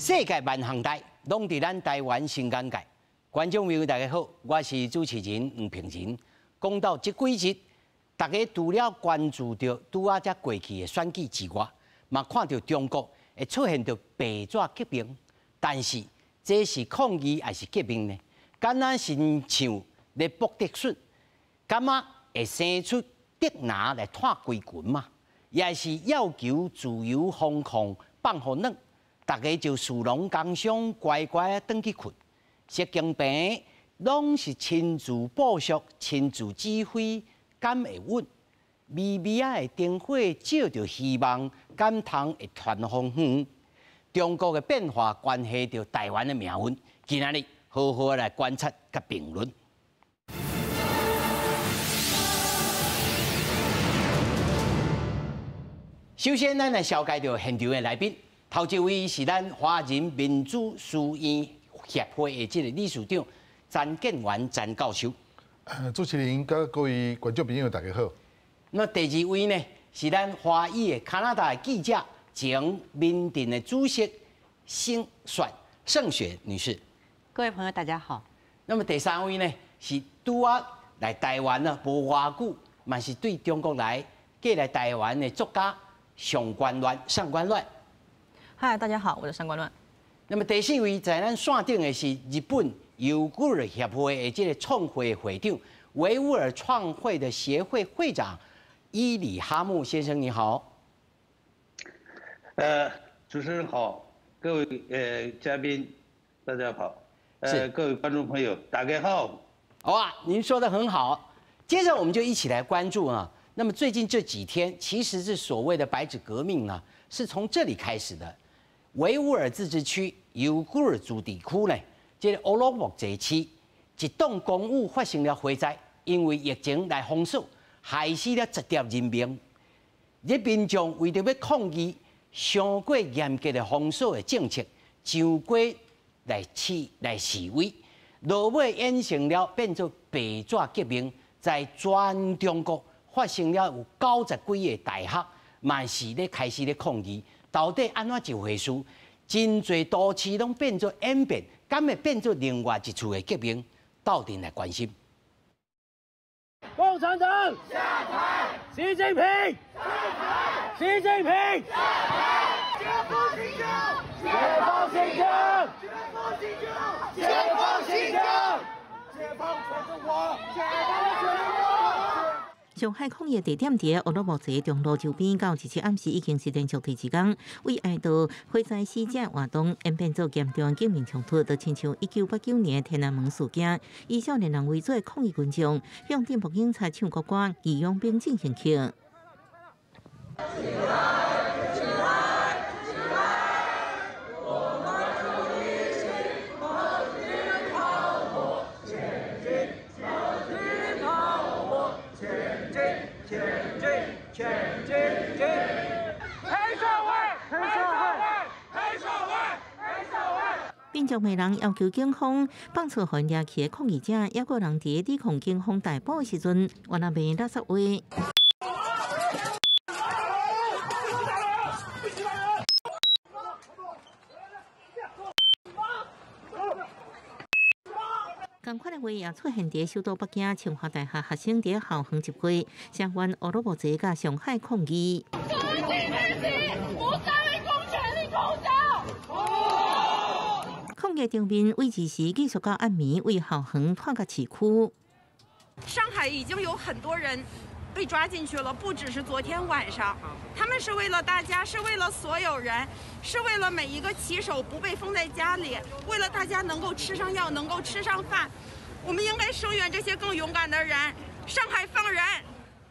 世界萬項代，攏佇咱台灣新眼界。觀眾朋友大家好，我是主持人黃平仁。講到這幾日，大家除了關注著拄仔才過去的選舉之外，嘛看著中國會出現著白紙革命，但是這是抗議還是革命呢？敢若親像咧搏竹筍，感覺會生出竹林來拖規群嘛？也是要求自由防控放予軟，大家就士農工商乖乖轉去睏。習近平攏是親自部署、親自指揮，敢會穩？微微仔的燈火照著希望，敢通會傳予遠？中國的變化關係著台灣的命運，今仔日好好來觀察佮評論。首先，咱來紹介著現場的來賓，頭一位是咱華人民主書院協會的這个理事長詹建元詹教授。主持人佮各位觀眾朋友大家好。那第二位呢，是咱華語的加拿大的記者，前民陣的主席盛雪盛雪女士。各位朋友大家好。那麼第三位呢，是拄仔來台灣呢，無偌久，嘛是對中國來過來台灣的作家上官亂，上官亂。嗨，大家好，我是上官亂。那麼第四位在咱線頂的是日本維吾爾協會的這個創會會長，維吾爾創會的協會會長伊里哈木先生，你好。主持人好，各位嘉賓大家好，各位觀眾朋友大家好。哇，您說得很好。接着我們就一起來關注啊。那麼最近這幾天，其實是所謂的白紙革命呢，是從這裡開始的。維吾爾自治區尤古爾自治區呢，這个烏魯木齊市一棟公寓發生了火災，因為疫情來封鎖，害死了10條人命。這民眾為著欲抗議傷過嚴格的封鎖的政策，上街來示威，落尾演成了變做白紙革命，在全中國發生了有90幾个大學，嘛是咧開始咧抗議。到底按怎一回事？真濟都市攏變做演變，敢會變做另外一次的革命？鬥陣來關心。共產黨下台，習近平下台，習近平下台，解放新疆，解放新疆，解放新疆，解放新疆，解放全中國，解放全中國。上海抗疫地點佇烏魯木齊中路周邊，到這次暗時已經是連續第二工，為哀悼火災死者活動演變做嚴重警民衝突，就親像1989年天安門事件，以少年人為主的抗議群眾向進步警察唱國歌，義勇兵進行曲。民眾罵人要求警方放出予𪜶掠去的抗議者，抑閣有人佇抵抗警方逮捕的時陣，原來罵垃圾話。仝款的話也出現佇首都北京清華大學學生佇校園集會，聲援烏魯木齊佮上海抗議。抗議場面維持時繼續到暗暝，為校園拖到市區。上海已經有很多人被抓進去了，不只是昨天晚上。他們是為了大家，是為了所有人，是為了每一個騎手不被封在家裡，為了大家能夠吃上藥，能夠吃上飯。我們應該聲援這些更勇敢的人。上海放人！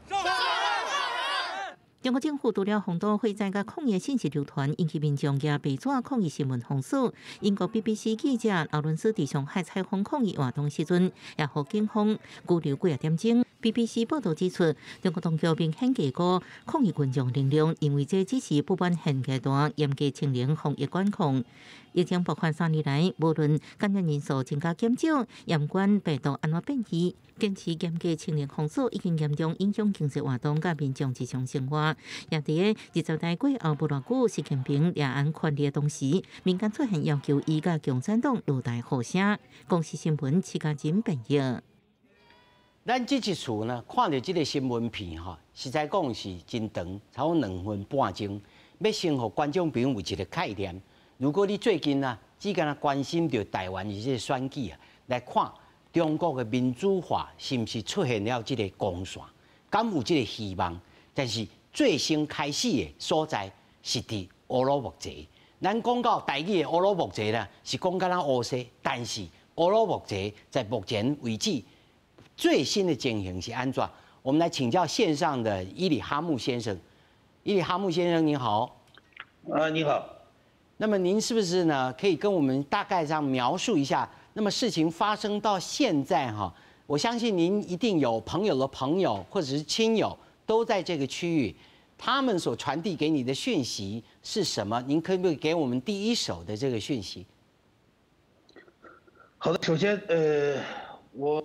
上海放人！中國政府除了封堵火災佮抗議信息流傳，引起民眾舉白紙抗議新聞封鎖。英國 BBC 記者勞倫斯佇上海採訪抗議活動時陣，也予警方拘留幾仔點鐘。BBC 報道指出，中國當局明顯低估抗議群眾能量，認為這只是不滿現階段嚴格清零防疫管控。疫情爆發3年來，無論感染人數增加減少，毋管病毒按怎變異，堅持嚴格清零封鎖已經嚴重影響經濟活動佮民眾日常生活。也佇20大過後無偌久，習近平掠絚權力的同時，民間出現要求伊佮共產黨落台呼聲。公視新聞徐嘉仁編譯。咱這一次呢，看著這个新聞片吼，實在講是真長，差不多2分半鐘。欲先予觀眾朋友有一個概念。如果你最近啊，只干焦關心著台灣的這个選舉啊，來看中國的民主化是毋是出現了這个光線，敢有這个希望？但是最先開始的所在是佇烏魯木齊。咱講到台語的烏魯木齊啦，是講敢若烏西，但是烏魯木齊在目前為止，最新的情形是按怎？我們來請教線上的伊里哈木先生。伊里哈木先生，你好。啊，你好。那麼您是不是呢？可以跟我們大概上描述一下？那麼事情發生到現在哈，我相信您一定有朋友的朋友或者是親友都在這個區域，他們所傳遞給你的訊息是什麼？您可不可以給我們第一手的這個訊息？好的，首先，我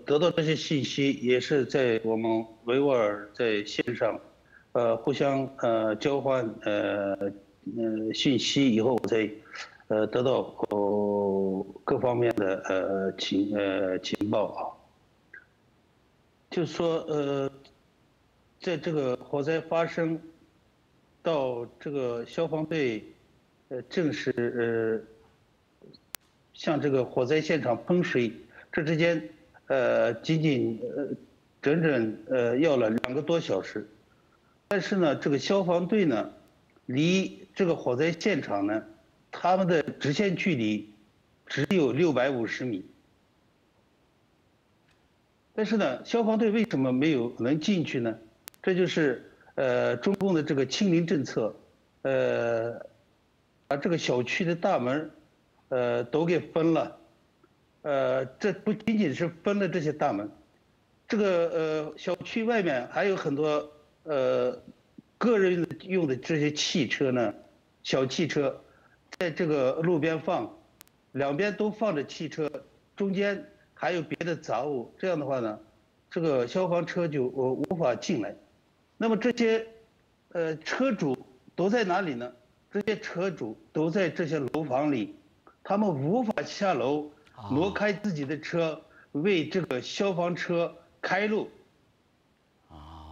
得到這些信息也是在我們維吾爾在線上，互相交換信息以後，我才得到各方面的情報啊。就是說在這個火災發生到這個消防隊正式向這個火災現場噴水。這之間，僅僅整整要了2個多小時，但是呢，這個消防隊呢，離這個火災現場呢，他們的直線距離只有650米。但是呢，消防隊為什麼沒有能進去呢？這就是中共的這個清零政策，把這個小區的大門，都給封了。這不僅僅是封了這些大門，這個小區外面還有很多個人用的這些汽車呢，小汽車，在這個路邊放，兩邊都放着汽車，中間還有別的雜物，這樣的話呢，這個消防車就無法進來。那麼這些車主都在哪裡呢？這些車主都在這些樓房裡，他們無法下樓。挪開自己的車，為這個消防車開路。哦，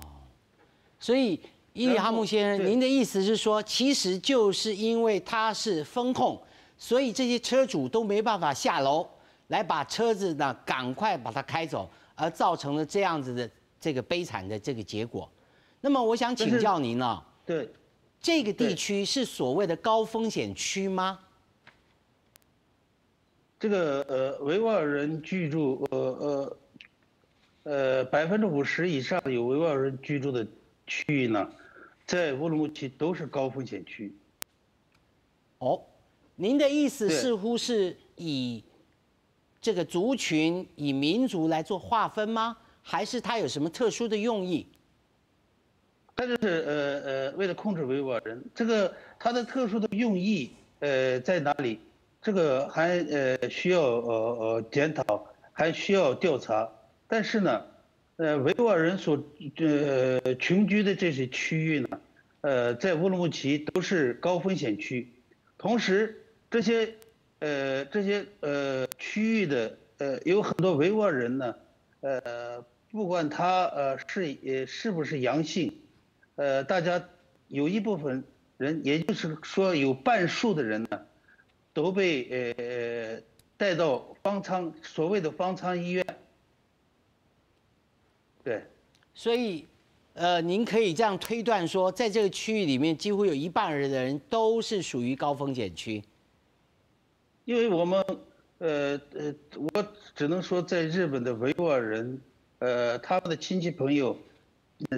所以伊里哈木先生，您的意思是說，其實就是因為它是封控，所以這些車主都沒辦法下樓來把車子呢趕快把它開走，而造成了這樣子的這個悲慘的這個結果。那麼我想請教您呢，這個地區是所謂的高風險區嗎？這個維吾爾人居住50%以上有維吾爾人居住的區域呢，在烏魯木齊都是高風險區。哦，您的意思似乎是以這個族群、以民族來做劃分嗎？還是它有什麼特殊的用意？它就是為了控制維吾爾人，這個它的特殊的用意在哪裡？這個還需要檢討，還需要調查。但是呢，維吾爾人所群居的這些區域呢，在烏魯木齊都是高風險區。同時，這些區域的有很多維吾爾人呢，不管他是不是陽性，大家有一部分人，也就是說有半數的人呢，都被帶到方艙，所謂的方艙醫院。對，所以，您可以這樣推斷說，在這個區域裡面，幾乎有一半的人都是屬於高風險區。因為我們，我只能說，在日本的維吾爾人，他們的親戚朋友，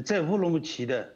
在烏魯木齊的，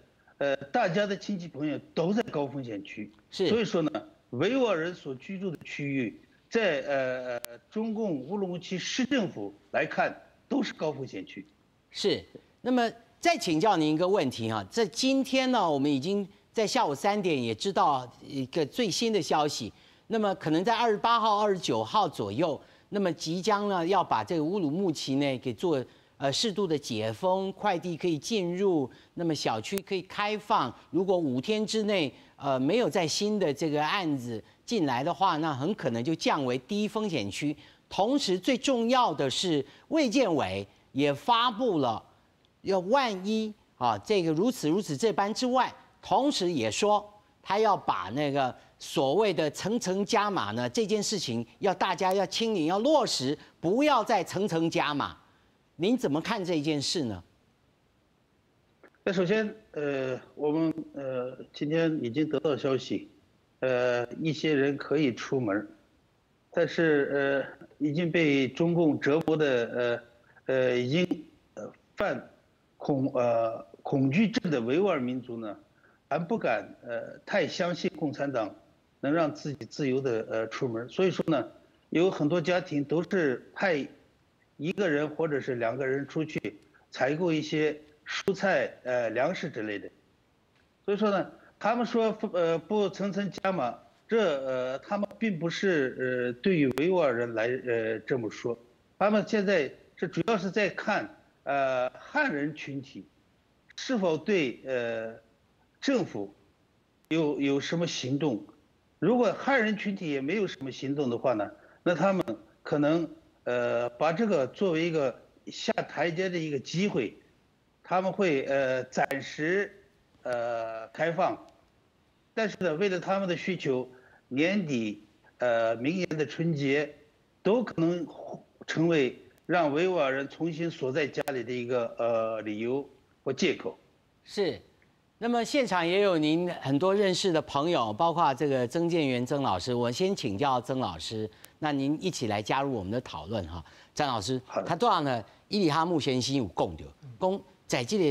大家的親戚朋友都在高風險區。是。所以說呢，維吾爾人所居住的區域，在中共烏魯木齊市政府來看，都是高风险区。是，那么再请教您一个问题哈，在今天呢，我们已经在下午3点也知道一个最新的消息，那么可能在28号、29号左右，那么即将呢要把这个乌鲁木齐呢给做适度的解封，快递可以进入，那么小区可以开放。如果5天之内没有再新的这个案子进来的话，那很可能就降为低风险区。同时，最重要的是，卫健委也发布了，要万一啊这个如此如此这般之外，同时也说他要把那个所谓的层层加码呢这件事情，要大家要清零，要落实，不要再层层加码。您怎么看这件事呢？那首先，我们今天已经得到消息，一些人可以出门，但是已经被中共折磨的已经犯恐惧症的维吾尔民族呢，还不敢太相信共产党能让自己自由的出门，所以说呢，有很多家庭都是派一个人或者是两个人出去采购一些蔬菜、粮食之类的。所以说呢，他们说不层层加码，这他们并不是对于维吾尔人来这么说，他们现在是主要是在看汉人群体是否对政府有什么行动。如果汉人群体也没有什么行动的话呢，那他们可能把这个作为一个下台阶的一个机会，他们会暂时开放，但是呢，为了他们的需求，年底明年的春节都可能成为让维吾尔人重新锁在家里的一个理由或借口。是，那么现场也有您很多认识的朋友，包括这个曾建元曾老师。我先请教曾老师，那您一起来加入我们的讨论哈。曾老师，他多少呢？伊里哈木先生有讲著，讲在這個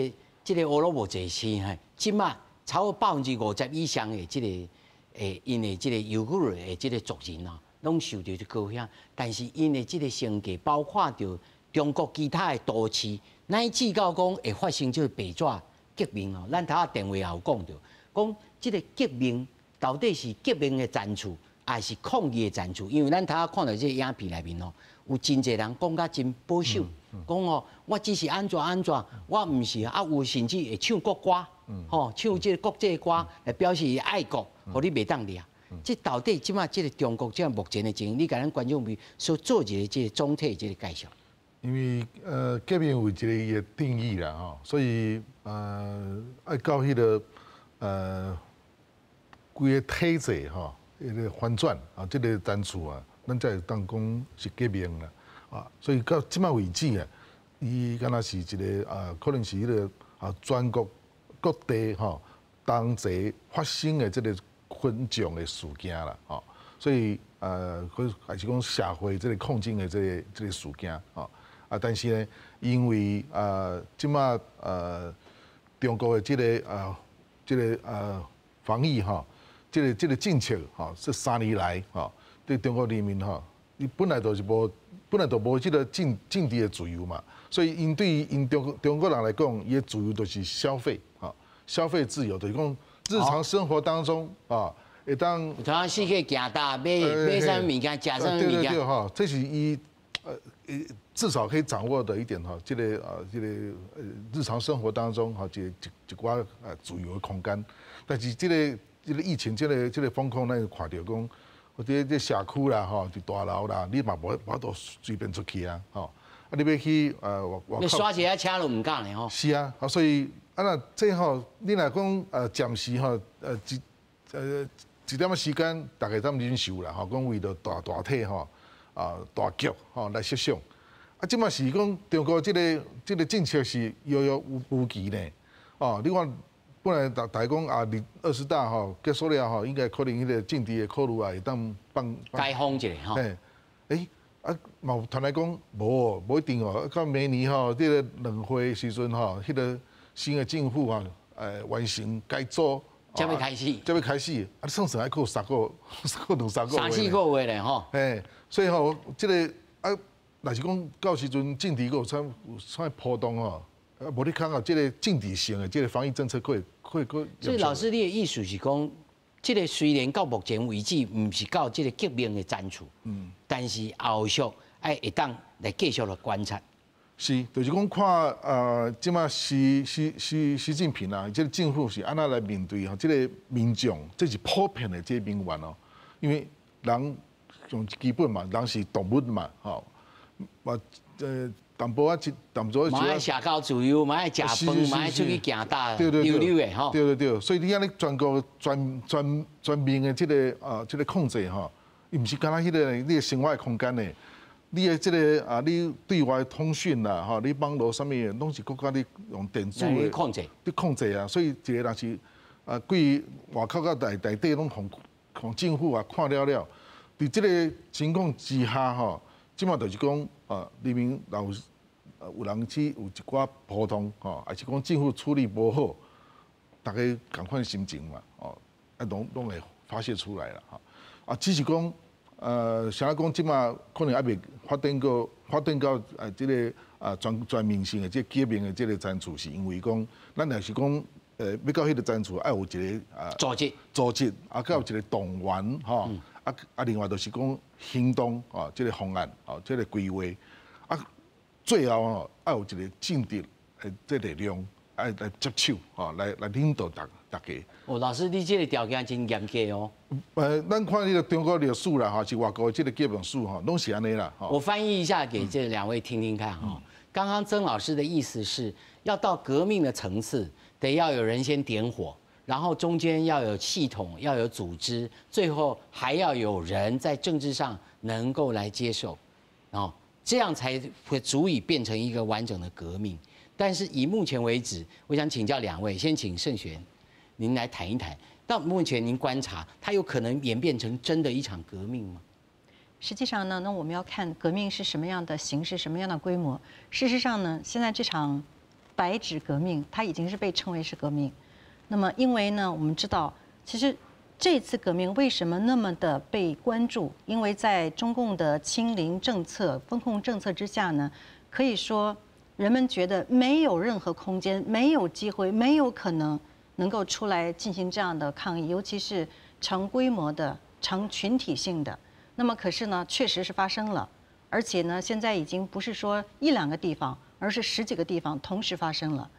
烏魯木齊市，嘿，這馬超過50%以上的這個𪜶的這個維吾爾的這個族人啊，攏受著這高險，但是𪜶的這個生計，包括著中國其他的都市，乃至到講會發生這個白紙革命哦。咱頭仔電話也有講著，講這個革命到底是革命的戰處，還是抗議的戰處？因為咱頭仔看著這個影片內面哦，有真濟人講甲真保守，講哦，我只是按怎按怎，我毋是啊，有甚至會唱國歌，吼，唱這個國際歌來表示伊愛國，予你袂當掠。這到底這馬這個中國這目前的情形，你共咱觀眾朋友所做一個這個總體這個介紹。因為革命有一個伊的定義啦吼，所以愛到彼個規個體制吼，彼個翻轉啊，這個單數啊，咱才會當講是革命啦啊。所以到這馬為止啊，伊敢若是一個啊，可能是彼個啊全國各地吼同齊發生的這個群眾的事件啦，吼，所以佢還是講社會這個抗爭的這個事件，吼啊，但是呢，因為啊，這馬中國的這個防疫吼，這個政策吼，這3年來吼，對中國人民吼，伊本來就是無，本來就無這個政治的自由嘛，所以𪜶對於𪜶中國人來講，伊的自由就是消費，吼，消費自由，就是講日常生活當中啊，會當從四界行搭買買啥物件，食啥物件。對對對，吼，這是伊至少可以掌握的一點哈，這個日常生活當中哈，一寡自由的空間。但是這個疫情，這個封控，咱就看著講，或者這社區啦吼，佇大樓啦，你嘛無法度隨便出去啊，吼。啊，你欲去外你刷一下車都毋敢咧吼。是啊，啊所以啊若這吼，你若講暫時吼一點仔時間，大家當忍受啦吼，講為著大體吼啊大局吼來設想。啊，這馬是講中國這個政策是遙遙無期呢。哦，你看本來大家講啊，20大吼結束了吼，應該可能彼個政治的考慮啊，會當放解封一下吼。嘿，欸，啊，嘛有傳來講無，無一定哦。到明年吼，這個兩會時陣吼，彼個新的政府啊，完成改組，才欲開始，才欲開始。啊，算算愛閣有三個，閣兩三個三四個月咧吼。嘿，所以吼，這個啊。若是讲到时阵政治阁有啥有啥波动吼，啊，无你看啊，这个政治性的这个防疫政策，会会阁。所以老师，你的意思是讲，这个虽然到目前为止，毋是到这个革命的层次，但是后续爱会当来继续来观察。是，就是讲看这马习近平啊，这个政府是按怎来面对吼，这个民众，这是普遍的这个民怨哦，因为人从基本嘛，人是动物嘛，吼，嘛淡薄仔一淡薄仔。嘛爱社交自由，嘛爱食饭，嘛爱出去行搭，溜溜的吼。对对对，所以你按呢全国全面的这个控制吼，伊毋是干焦彼个你的生活的空间呢。你的这个啊，你对外通讯啦，吼，你网路啥物的，拢是国家咧用电子的控制，咧控制啊。所以一个人是啊，规外口到内内底拢予予政府啊看了了。伫这个情况之下吼，这马就是讲啊，人民若有有人去有一寡波动吼，还是讲政府处理无好，大家仝款心情嘛，哦，啊，拢会发泄出来啦，吼。啊，只是讲，啥讲这马可能犹未发展到这个啊全面性的这个革命的这个层次，是因为讲，咱若是讲，欲到彼个层次，爱有一个啊组织组织，啊，阁有一个动员吼，啊，另外就是讲行动啊，这个方案啊，这个规划，啊，最后吼，爱有一个政治的这力量，爱来接手吼，来领导逐家。哦，老师，你这个条件真严格哦。咱看彼个中国历史啦，吼，是外国这个革命史吼，拢是按呢啦。我翻译一下给这两位听听看哈。刚刚曾老师的意思是要到革命的层次，得要有人先点火，然后中间要有系统，要有组织，最后还要有人在政治上能够来接受，哦，这样才会足以变成一个完整的革命。但是以目前为止，我想请教两位，先请盛璇，您来谈一谈。到目前您观察，它有可能演变成真的一场革命吗？实际上呢，那我们要看革命是什么样的形式，什么样的规模。事实上呢，现在这场白纸革命，它已经是被称为是革命。那么，因为呢，我们知道，其实这次革命为什么那么的被关注？因为在中共的清零政策、封控政策之下呢，可以说人们觉得没有任何空间、没有机会、没有可能能够出来进行这样的抗议，尤其是成规模的、成群体性的。那么，可是呢，确实是发生了，而且呢，现在已经不是说一两个地方，而是十几个地方同时发生了。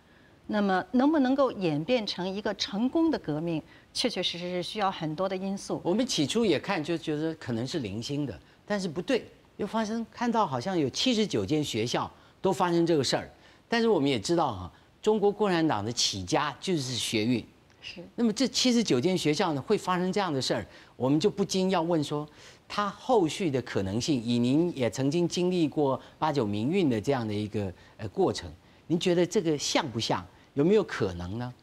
那么，能不能够演变成一个成功的革命，确确实实是需要很多的因素。我们起初也看就觉得可能是零星的，但是不对，又发生看到好像有79间学校都发生这个事儿。但是我们也知道哈，中国共产党的起家就是学运。那么这七十九间学校呢会发生这样的事儿，我们就不禁要问说，它后续的可能性，以您也曾经经历过八九民运的这样的一个过程，您觉得这个像不像？有没有可能呢？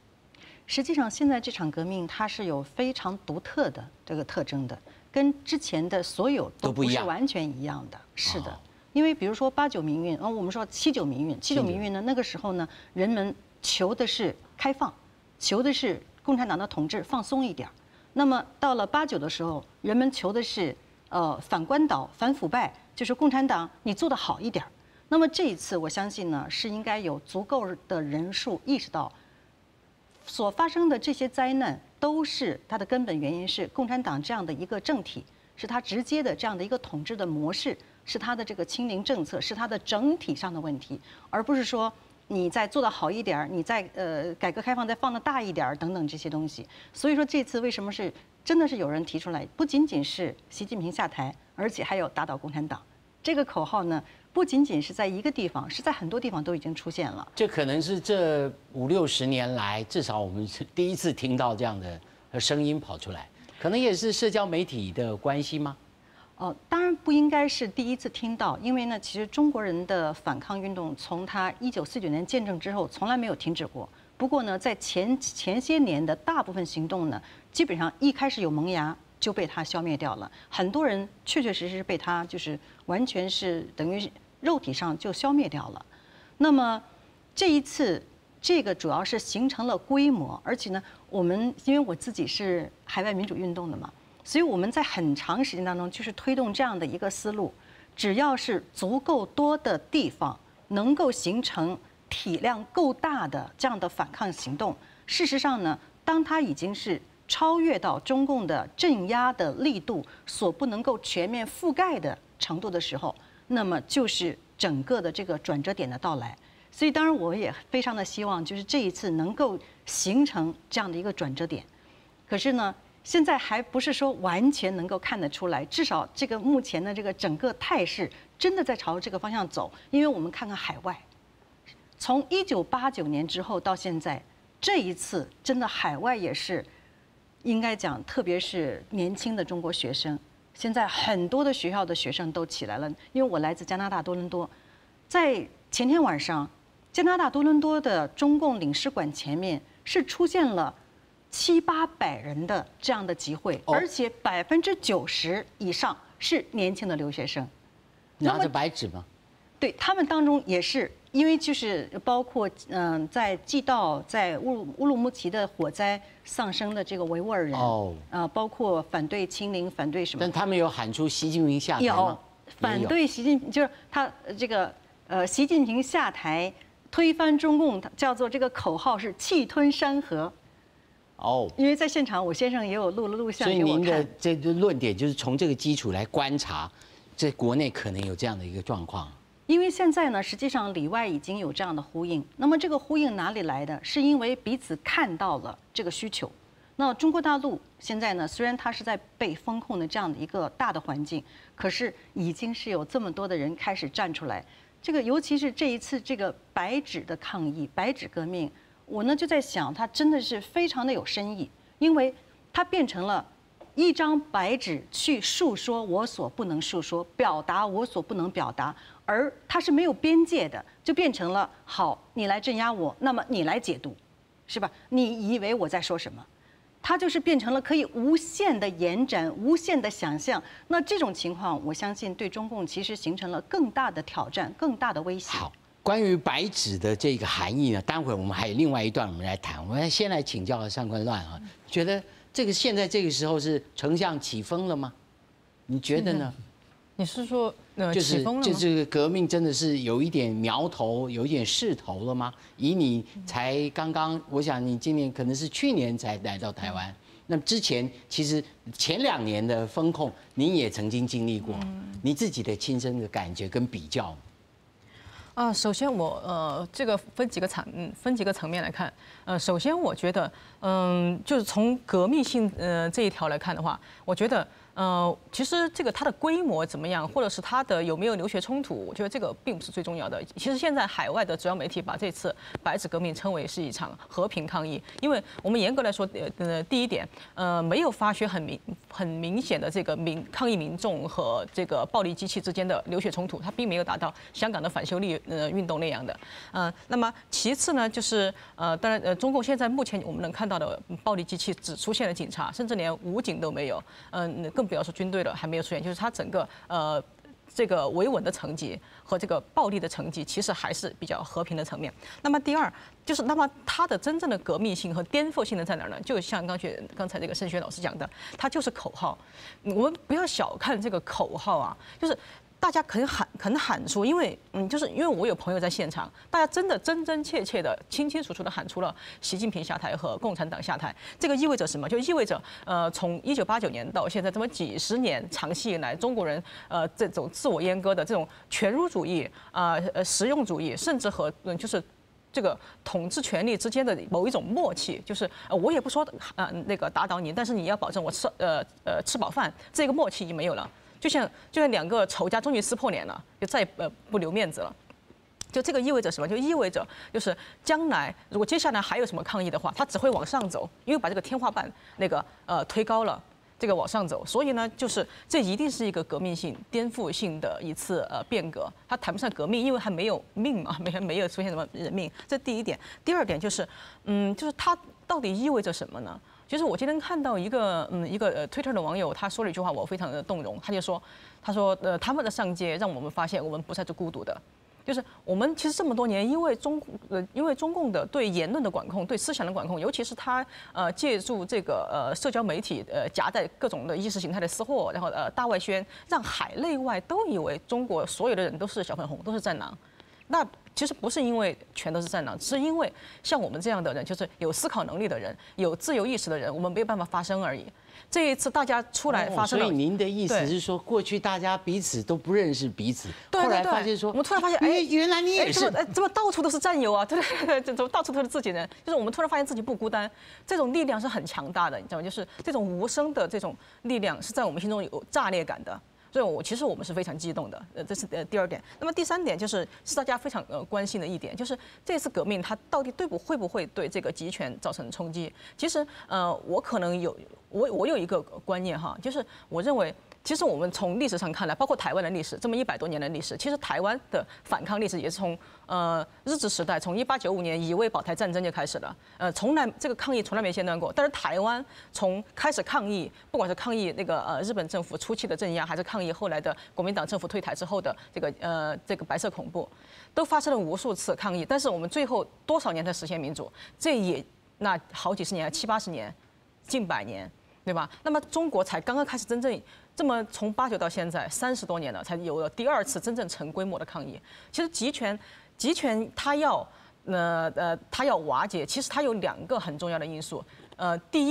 实际上，现在这场革命它是有非常独特的这个特征的，跟之前的所有都不是完全一样的。是的，因为比如说八九民运，我们说七九民运，七九民运呢，那个时候呢，人们求的是开放，求的是共产党的统治放松一点。那么到了八九的时候，人们求的是反官倒、反腐败，就是共产党你做得好一点。那么这一次，我相信呢，是应该有足够的人数意识到，所发生的这些灾难都是它的根本原因是共产党这样的一个政体，是它直接的这样的一个统治的模式，是它的这个清零政策，是它的整体上的问题，而不是说你再做得好一点儿，你再改革开放再放得大一点儿等等这些东西。所以说这次为什么是真的是有人提出来，不仅仅是习近平下台，而且还有打倒共产党这个口号呢？不仅仅是在一个地方，是在很多地方都已经出现了。这可能是这五六十年来，至少我们是第一次听到这样的声音跑出来，可能也是社交媒体的关系吗？哦，当然不应该是第一次听到，因为呢，其实中国人的反抗运动从他1949年建政之后，从来没有停止过。不过呢，在前前些年的大部分行动呢，基本上一开始有萌芽就被他消灭掉了。很多人确确实实被他就是完全是等于肉体上就消灭掉了。那么这一次，这个主要是形成了规模，而且呢，我们因为我自己是海外民主运动的嘛，所以我们在很长时间当中就是推动这样的一个思路，只要是足够多的地方能够形成体量够大的这样的反抗行动，事实上呢，当它已经是超越到中共的镇压的力度所不能够全面覆盖的程度的时候，那么就是整个的这个转折点的到来。所以，当然我也非常的希望，就是这一次能够形成这样的一个转折点。可是呢，现在还不是说完全能够看得出来，至少这个目前的这个整个态势真的在朝这个方向走。因为我们看看海外，从1989年之后到现在，这一次真的海外也是，应该讲，特别是年轻的中国学生，现在很多的学校的学生都起来了。因为我来自加拿大多伦多，在前天晚上，加拿大多伦多的中共领事馆前面是出现了七八百人的这样的集会，而且90%以上是年轻的留学生。拿着白纸吗？对，他们当中也是，因为就是包括在祭悼在乌鲁木齐的火灾丧生的这个维吾尔人，包括反对清零，反对什么？但他们有喊出习近平下台吗？有，反对习近平，就是他这个习近平下台，推翻中共，叫做这个口号是气吞山河。因为在现场，我先生也有录了录像。所以您的这个论点就是从这个基础来观察，这国内可能有这样的一个状况。因为现在呢，实际上里外已经有这样的呼应。那么这个呼应哪里来的？是因为彼此看到了这个需求。那中国大陆现在呢，虽然它是在被封控的这样的一个大的环境，可是已经是有这么多的人开始站出来。这个尤其是这一次这个白纸的抗议、白纸革命，我呢就在想，它真的是非常的有深意，因为它变成了一张白纸去述说我所不能述说，表达我所不能表达，而它是没有边界的，就变成了好，你来镇压我，那么你来解读，是吧？你以为我在说什么？它就是变成了可以无限的延展、无限的想象。那这种情况，我相信对中共其实形成了更大的挑战、更大的威胁。好，关于白纸的这个含义呢，待会我们还有另外一段我们来谈。我们先来请教上官乱啊，觉得这个现在这个时候是丞相起风了吗？你觉得呢？你是说就是就这个革命真的是有一点苗头，有一点势头了吗？以你才刚刚，我想你今年可能是去年才来到台湾，那么之前其实前2年的封控，您也曾经经历过，你自己的亲身的感觉跟比较。啊，首先我这个分几个层面来看，首先我觉得，就是从革命性这一条来看的话，我觉得，其实这个它的规模怎么样，或者是它的有没有流血冲突，我觉得这个并不是最重要的。其实现在海外的主要媒体把这次白纸革命称为是一场和平抗议，因为我们严格来说，第一点，没有发生很明显的这个抗议民众和这个暴力机器之间的流血冲突，它并没有达到香港的反修例运动那样的。那么其次呢，就是当然中共现在目前我们能看到的暴力机器只出现了警察，甚至连武警都没有，更不要说军队了，还没有出现，就是它整个这个维稳的层级和这个暴力的层级，其实还是比较和平的层面。那么第二，就是那么它的真正的革命性和颠覆性的在哪儿呢？就像刚才这个盛轩老师讲的，它就是口号。我们不要小看这个口号啊，就是大家肯喊出，因为就是因为我有朋友在现场，大家真的真真切切的、清清楚楚的喊出了习近平下台和共产党下台。这个意味着什么？就意味着从1989年到现在这么几十年长期以来，中国人这种自我阉割的这种犬儒主义啊、实用主义，甚至和就是这个统治权力之间的某一种默契，就是我也不说那个打倒你，但是你要保证我吃饱饭，这个默契已经没有了。就像两个仇家终于撕破脸了，就再也不留面子了。就这个意味着什么？就意味着就是将来如果接下来还有什么抗议的话，它只会往上走，因为把这个天花板那个推高了，这个往上走。所以呢，就是这一定是一个革命性、颠覆性的一次变革。它谈不上革命，因为还没有命嘛，没有出现什么人命。这第一点。第二点就是，就是它到底意味着什么呢？其实我今天看到一个 Twitter 的网友，他说了一句话，我非常的动容。他就说，他说他们的上街让我们发现我们不再是孤独的。就是我们其实这么多年，因为中共的对言论的管控、对思想的管控，尤其是他借助这个社交媒体夹带各种的意识形态的私货，然后大外宣，让海内外都以为中国所有的人都是小粉红，都是战狼。那其实不是因为全都是战狼，是因为像我们这样的人，就是有思考能力的人、有自由意识的人，我们没有办法发声而已。这一次大家出来发声。所以您的意思是说，过去大家彼此都不认识彼此，后来发现说，我们突然发现，哎，原来你也是，哎，怎么到处都是战友啊？对对对，怎么到处都是自己人？就是我们突然发现自己不孤单，这种力量是很强大的，你知道吗？就是这种无声的这种力量是在我们心中有炸裂感的。所以，我其实我们是非常激动的，这是第二点。那么第三点就是大家非常关心的一点，就是这次革命它到底对不会不会对这个集权造成冲击？其实，我可能有我有一个观念哈，就是我认为，其实我们从历史上看来，包括台湾的历史，这么100多年的历史，其实台湾的反抗历史也是从日治时代，从1895年乙未保台战争就开始了，从来这个抗议从来没间断过。但是台湾从开始抗议，不管是抗议那个日本政府初期的镇压，还是抗议后来的国民党政府退台之后的这个白色恐怖，都发生了无数次抗议。但是我们最后多少年才实现民主？这也那好几十年，七八十年，近百年，对吧？那么中国才刚刚开始真正这么从八九到现在30多年了，才有了第二次真正成规模的抗议。其实集权它要瓦解，其实它有两个很重要的因素。第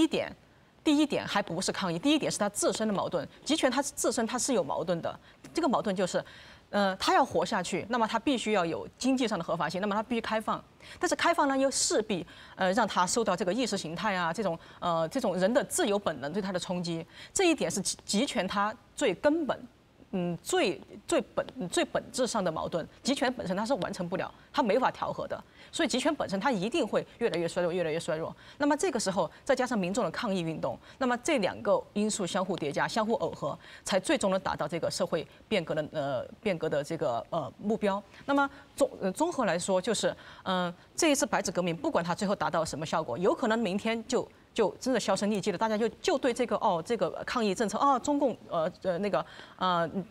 一点还不是抗议，第一点是它自身的矛盾。集权它自身它是有矛盾的，这个矛盾就是，他要活下去，那么他必须要有经济上的合法性，那么他必须开放。但是开放呢，又势必让他受到这个意识形态啊，这种人的自由本能对他的冲击。这一点是集权它最根本，最最本最本质上的矛盾。集权本身它是完成不了，它没法调和的。所以集权本身它一定会越来越衰弱，越来越衰弱。那么这个时候再加上民众的抗议运动，那么这两个因素相互叠加、相互耦合，才最终能达到这个社会变革的这个目标。那么综合来说，就是这一次白纸革命，不管它最后达到什么效果，有可能明天就真的销声匿迹了，大家就对这个哦这个抗议政策哦中共那个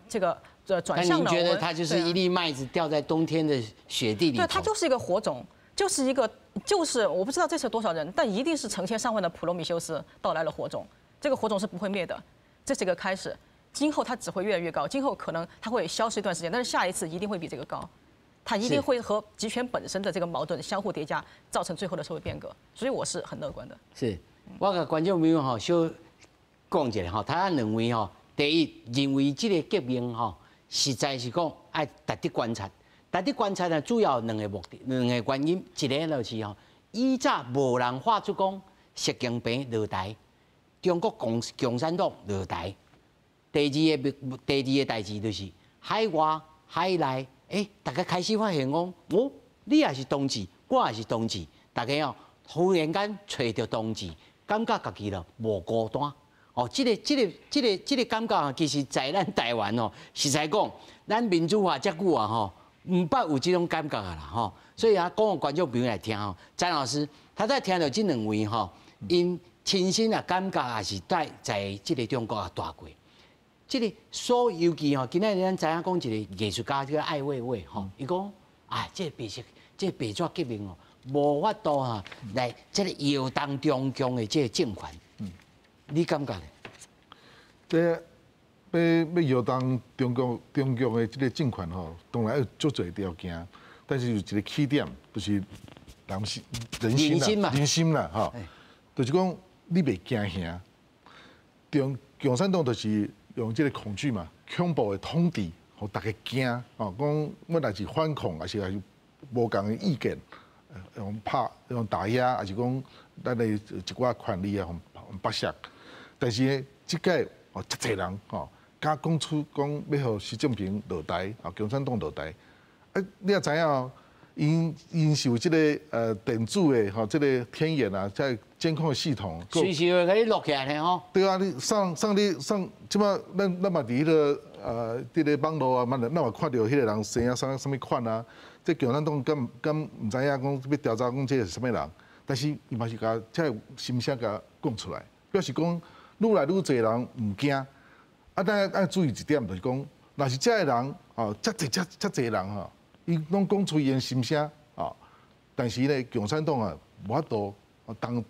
这个转向了。你觉得它就是一粒麦子掉在冬天的雪地里？对，它就是一个火种，就是一个就是我不知道这次多少人，但一定是成千上万的普罗米修斯到来了火种，这个火种是不会灭的，这是一个开始，今后它只会越来越高，今后可能它会消失一段时间，但是下一次一定会比这个高。它一定会和集权本身的这个矛盾相互叠加，造成最后的社会变革，所以我是很乐观的。是，我共观众朋友吼小讲一下吼，他两位吼，第一认为这个革命吼，实在是讲爱值得观察，值得观察呢，主要两个目的，两个原因，一个就是吼，以早无人发出讲习近平落台，中国共产党落台。第二个代志就是海外海内，欸，大家开始发现讲，哦，你也是同志，我也是同志，大家哦，忽然间揣著同志，感觉家己了无孤单。哦，这个感觉啊，其实在咱台湾哦，实在讲，咱民主化遮久啊吼，毋捌有这种感觉啊啦吼。所以啊，讲予观众朋友来听吼，詹老师他在听著这两位吼，𪜶亲身啊感觉也是在这个中国啊蹛过。这个所尤其吼，今仔日咱知影讲一个艺术家叫艾未未吼，伊讲啊，这个白色，这个白纸革命哦，无法度哈来这个摇动中共的这个政权。你感觉咧？这欲摇动中共的这个政权吼，当然有足济条件，但是有一个起点，就是人心人心啦，人心啦，吼，就是讲你袂惊吓，共产党就是用这个恐惧嘛，恐怖的统治，予大家惊，哦，讲我若是反抗，抑是无仝的意见，用拍用打压，抑是讲咱的一寡权利啊，予剥削。但是呢，这届哦，遮济人吼，敢讲出讲欲予习近平落台，啊，共产党落台，啊，你也知影哦，𪜶是有这个电子的吼，这个天眼啊，在监控的系统，随时会共你录起来呢吼。对啊，你上上你上，这马咱嘛伫彼个伫咧网路啊，嘛咱嘛看著彼个人生啊啥啥物款啊，这共产党敢敢毋知影讲欲调查讲这是啥物人，但是伊嘛是共这心声共讲出来，表示讲愈来愈济人毋惊。啊，但爱注意一点，就是讲，若是这个人哦，遮济遮遮济人吼，伊攏講出伊的心聲啊，但是咧，共產黨啊，無法度當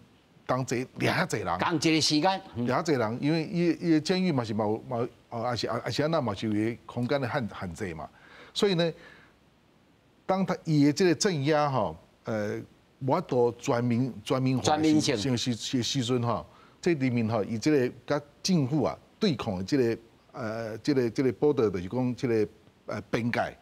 當濟掠濟人，仝一个時間，掠濟人，因為伊伊的監獄嘛是嘛有嘛哦，也是也是按怎嘛是有空間的限制嘛，所以呢，當他伊的這个鎮壓吼，無法度全民化的時陣吼，這人民吼，伊這个佮政府啊對抗的這个這个報道就是講這个邊界，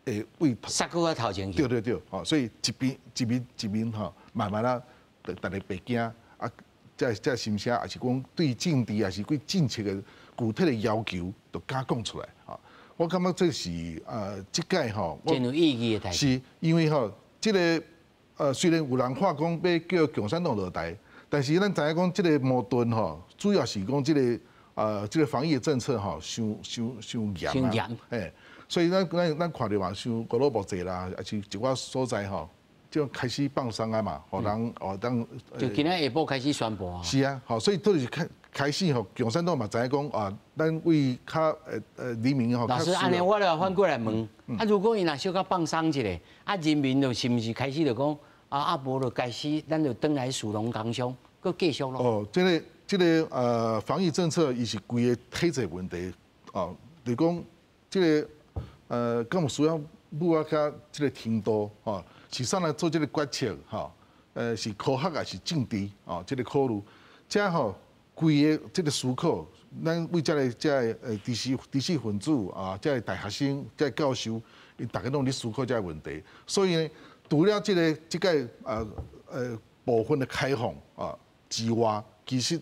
會為殺過頭前去，對對對，吼，所以一邊一邊一邊吼，慢慢啊，逐家袂驚啊，這這心聲，也是講對政治，也是對政策的具體的要求，都敢講出來。吼，我感覺這是這屆吼，真有意義的代誌。是因為吼，這个雖然有人話講欲叫共產黨落台，但是咱知影講這个矛盾吼，主要是講這个防疫政策吼，傷傷傷嚴啊，欸，所以咱看著嘛，像烏魯木齊啦，抑是一寡所在吼，就開始放鬆啊嘛，予人予當。就今仔下晡開始宣布啊。是啊，吼，所以都是開開始吼，共產黨嘛知影講啊，咱為較人民吼。老師，按呢我來反過來問，啊，如果伊若小可放鬆一下，啊，人民就是毋是開始就講啊，無就開始，咱就轉來士農工商，閣繼續囉。哦，這个防疫政策，伊是規个體制問題，哦，就是講這个敢有需要母啊較這个程度，吼，是啥來做這个決策，吼，是科學抑是政治，哦，這个考慮，這吼規个這个思考，咱為這个這个知識分子啊，這个大學生、這个教授，𪜶逐家攏咧思考這个問題，所以呢，除了這个這个部分的開放啊之外，其實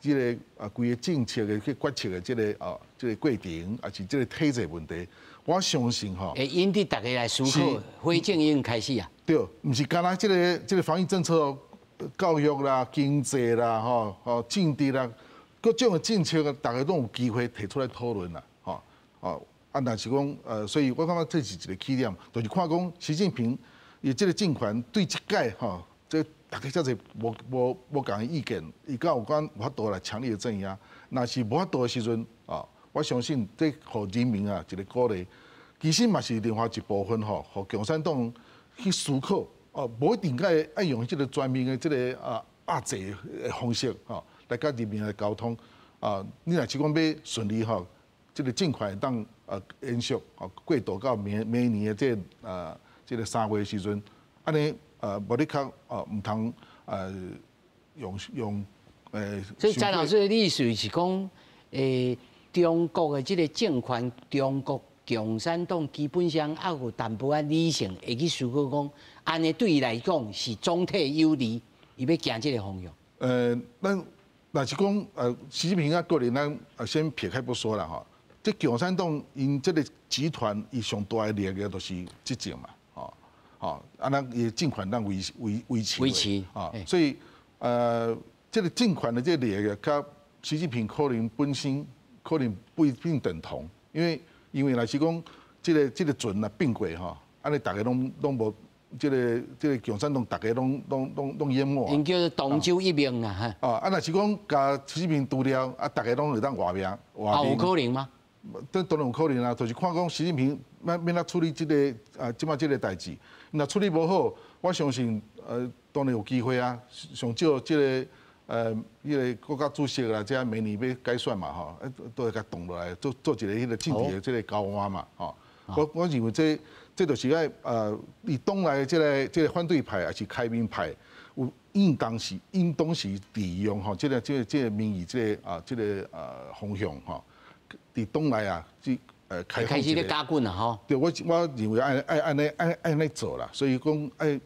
這个規个政策的去決策的這个這个過程，抑是這个體制問題，我相信吼，會引起大家來思考，火種已經開始啊。對，毋是干焦這个防疫政策哦，教育啦、經濟啦、吼吼政治啦，各種的政策，大家攏有機會提出來討論啦，吼哦啊，若是講所以我感覺這是一個起點，就是看講習近平伊這个政權對這屆吼，這逐家遮濟無仝的意見，伊敢有講有法度來強力的鎮壓，若是無法度的時陣啊，我相信這予人民啊一个鼓勵，其實嘛是另外一部分吼，予共產黨去思考哦，無一定愛愛用這个全面的這个壓制的方式吼，來佮人民來溝通啊。你若是講欲順利吼，這个政權會當延續哦過渡到明明年的這个這个3月的時陣，按呢無你較毋通用用。所以詹老師的意思是講，中國的這个政權，中國共產黨基本上猶有淡薄仔理性，會去思考講，按呢對伊來講是總體有利，伊欲行這个方向。咱若是講習近平啊個人，咱先撇開不說啦吼。這共產黨𪜶這个集團，伊上大的利益就是執政嘛，吼吼，啊，咱伊的政權咱維持維持啊，所以這个政權的這个利益，佮習近平可能本身可能不一定等同，因為若是講這个船若變過吼，按呢逐家攏攏無這个這个共產黨，逐家攏攏攏攏淹沒。𪜶叫做同舟一命啊！啊，啊，若是講共習近平除掉，啊，逐家攏會當活命。啊，有可能嗎？這當然有可能啊，就是看講習近平欲欲按怎處理這个啊，這擺這个代誌，若處理無好，我相信當然有機會啊，上少這个彼个國家主席啦，這明年欲改選嘛吼，都會共動落來做做一个彼个政治的這个交換嘛，吼。我認為這這就是愛佇黨內這个這个反對派抑是開明派，有應當是應當是利用吼這个這个這个民意這个啊這个方向吼。佇黨內啊，這開開始咧加緊啦吼。對，我認為愛愛按呢愛愛按呢做啦，所以講愛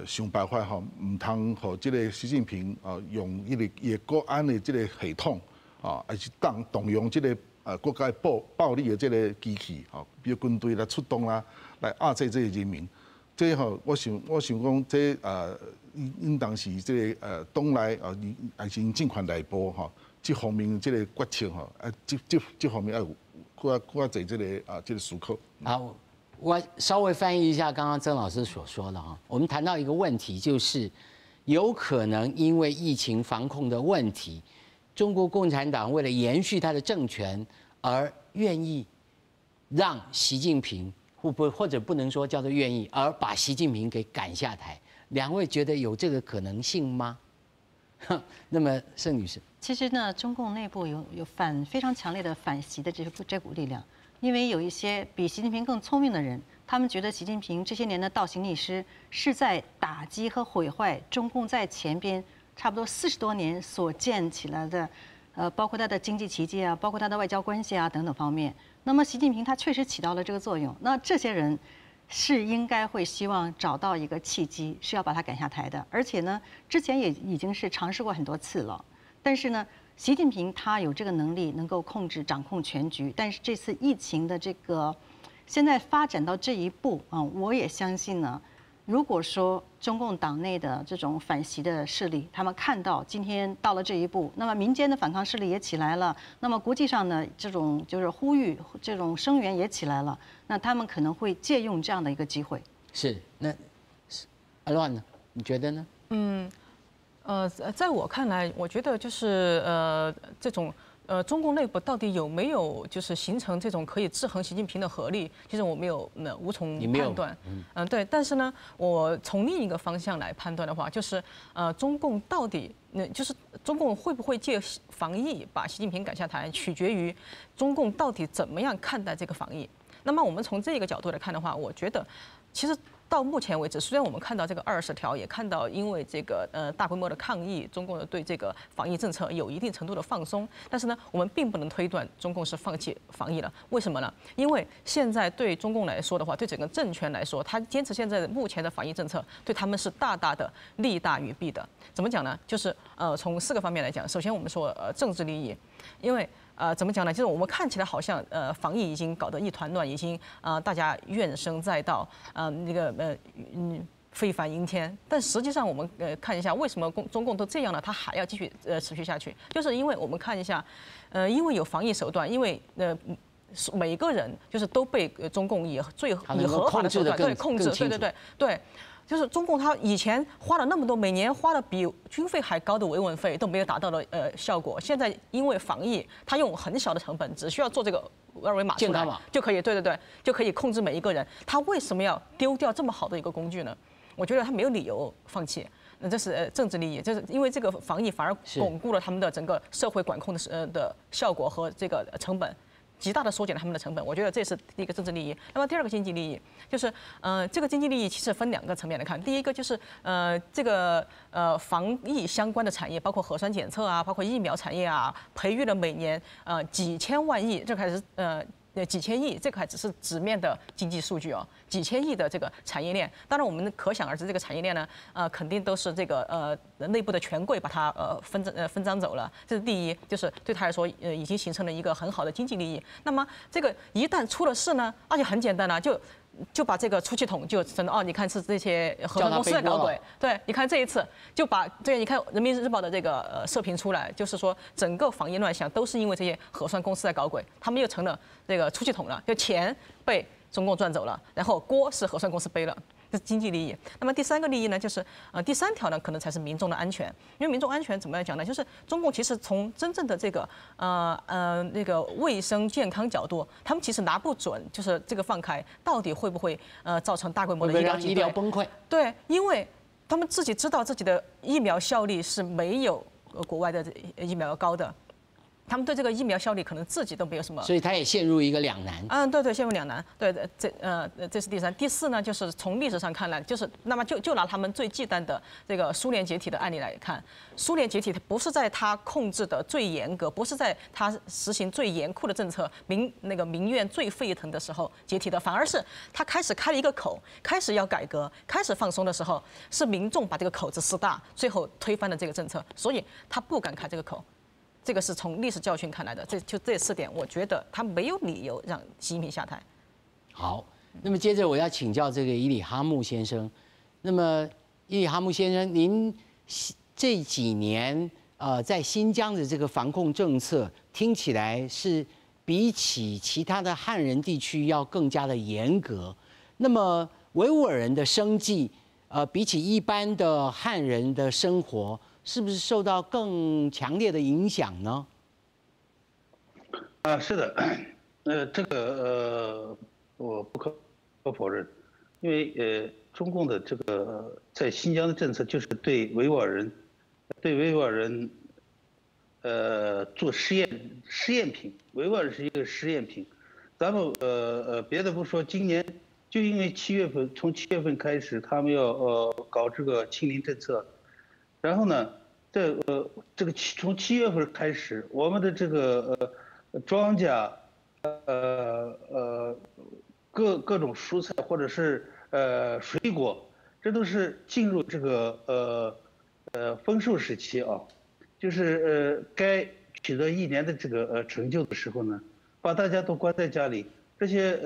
想辦法吼，毋通予這个習近平啊用彼个伊的國安的這个系統啊，抑是當動用這个國家暴力的這个機器吼，比如軍隊來出動啦，來壓制這个人民。這吼，我想講這應應當是這个黨內啊，抑是政權內部吼。這方面這个決策吼，啊，這這方面愛有閣較閣較濟這个啊，這个思考。好，我稍微翻譯一下剛剛曾老師所說的哈。我們談到一個問題，就是有可能因為疫情防控的問題，中國共產黨為了延續他的政權而願意让习近平会不会或者不能说叫做愿意，而把习近平给赶下台？两位觉得有这个可能性吗？那么盛女士，其实呢，中共内部有非常强烈的反习的这股力量，因为有一些比习近平更聪明的人，他们觉得习近平这些年的倒行逆施是在打击和毁坏中共在前边差不多40多年所建起来的，包括他的经济奇迹啊，包括他的外交关系啊等等方面。那么习近平他确实起到了这个作用。那这些人是应该会希望找到一个契机，是要把他赶下台的。而且呢，之前也已经是尝试过很多次了。但是呢，习近平他有这个能力，能够控制、掌控全局。但是这次疫情的这个现在发展到这一步啊，我也相信呢，如果说中共党内的这种反习的势力，他们看到今天到了这一步，那么民间的反抗势力也起来了，那么国际上呢这种就是呼吁、这种声援也起来了，那他们可能会借用这样的一个机会。是，那阿乱呢？你觉得呢？在我看来，我觉得就是这种中共内部到底有没有就是形成这种可以制衡习近平的合力，其实我没有那无从判断。嗯，对。但是呢，我从另一个方向来判断的话，就是中共到底那就是中共会不会借防疫把习近平赶下台，取决于中共到底怎么样看待这个防疫。那么我们从这个角度来看的话，我觉得其实到目前为止，虽然我们看到这个20条，也看到因为这个大规模的抗议，中共的对这个防疫政策有一定程度的放松，但是呢，我们并不能推断中共是放弃防疫了。为什么呢？因为现在对中共来说的话，对整个政权来说，他坚持现在的目前的防疫政策，对他们是大大的利大于弊的。怎么讲呢？就是从四个方面来讲，首先我们说政治利益，因为怎么讲呢？就是我们看起来好像防疫已经搞得一团乱，已经大家怨声载道，那个沸反盈天。但实际上我们看一下，为什么中共都这样了，他还要继续持续下去？就是因为我们看一下，因为有防疫手段，因为每个人就是都被中共以最以合法的手段对控制，对对对对。就是中共他以前花了那么多，每年花的比军费还高的维稳费都没有达到的效果。现在因为防疫，他用很小的成本，只需要做这个二维码出来就可以，对对对，就可以控制每一个人。他为什么要丢掉这么好的一个工具呢？我觉得他没有理由放弃。那这是政治利益，就是因为这个防疫反而巩固了他们的整个社会管控的效果和这个成本。极大的缩减了他们的成本，我觉得这是第一个政治利益。那么第二个经济利益，就是这个经济利益其实分两个层面来看。第一个就是这个防疫相关的产业，包括核酸检测啊，包括疫苗产业啊，培育了每年几千万亿，这还是几千亿，这个还只是纸面的经济数据哦，几千亿的这个产业链。当然，我们可想而知，这个产业链呢，肯定都是这个内部的权贵把它分赃走了。这是第一，就是对他来说，已经形成了一个很好的经济利益。那么这个一旦出了事呢，而且很简单了，就把这个出气筒就成了哦，你看是这些核酸公司在搞鬼，对，你看这一次就把对，你看人民日报的这个社评出来，就是说整个防疫乱象都是因为这些核酸公司在搞鬼，他们又成了这个出气筒了，就钱被中共赚走了，然后锅是核酸公司背了。这是经济利益。那么第三个利益呢，就是第三条呢，可能才是民众的安全。因为民众安全怎么样讲呢？就是中共其实从真正的这个那个卫生健康角度，他们其实拿不准，就是这个放开到底会不会造成大规模的医疗医疗崩溃？对，因为他们自己知道自己的疫苗效力是没有国外的疫苗高的。他们对这个疫苗效力可能自己都没有什么，所以他也陷入一个两难。嗯，对对，陷入两难。对，这是第三、第四呢，就是从历史上看来，就是那么就拿他们最忌惮的这个苏联解体的案例来看，苏联解体它不是在他控制的最严格，不是在他实行最严酷的政策，那个民怨最沸腾的时候解体的，反而是他开始开了一个口，开始要改革，开始放松的时候，是民众把这个口子撕大，最后推翻了这个政策，所以他不敢开这个口。这个是从历史教训看来的，这就这四点，我觉得他没有理由让习近平下台。好，那么接着我要请教这个伊里哈木先生。那么伊里哈木先生，您这几年在新疆的这个防控政策，听起来是比起其他的汉人地区要更加的严格。那么维吾尔人的生计，比起一般的汉人的生活，是不是受到更强烈的影响呢？啊，是的，这个我不可否认，因为中共的这个在新疆的政策就是对维吾尔人做实验品，维吾尔是一个实验品。咱们别的不说，今年就因为七月份，从七月份开始，他们要搞这个清零政策，然后呢，在这个从七月份开始，我们的这个庄稼，各种蔬菜或者是水果，这都是进入这个丰收时期啊，就是该取得一年的这个成就的时候呢，把大家都关在家里，这些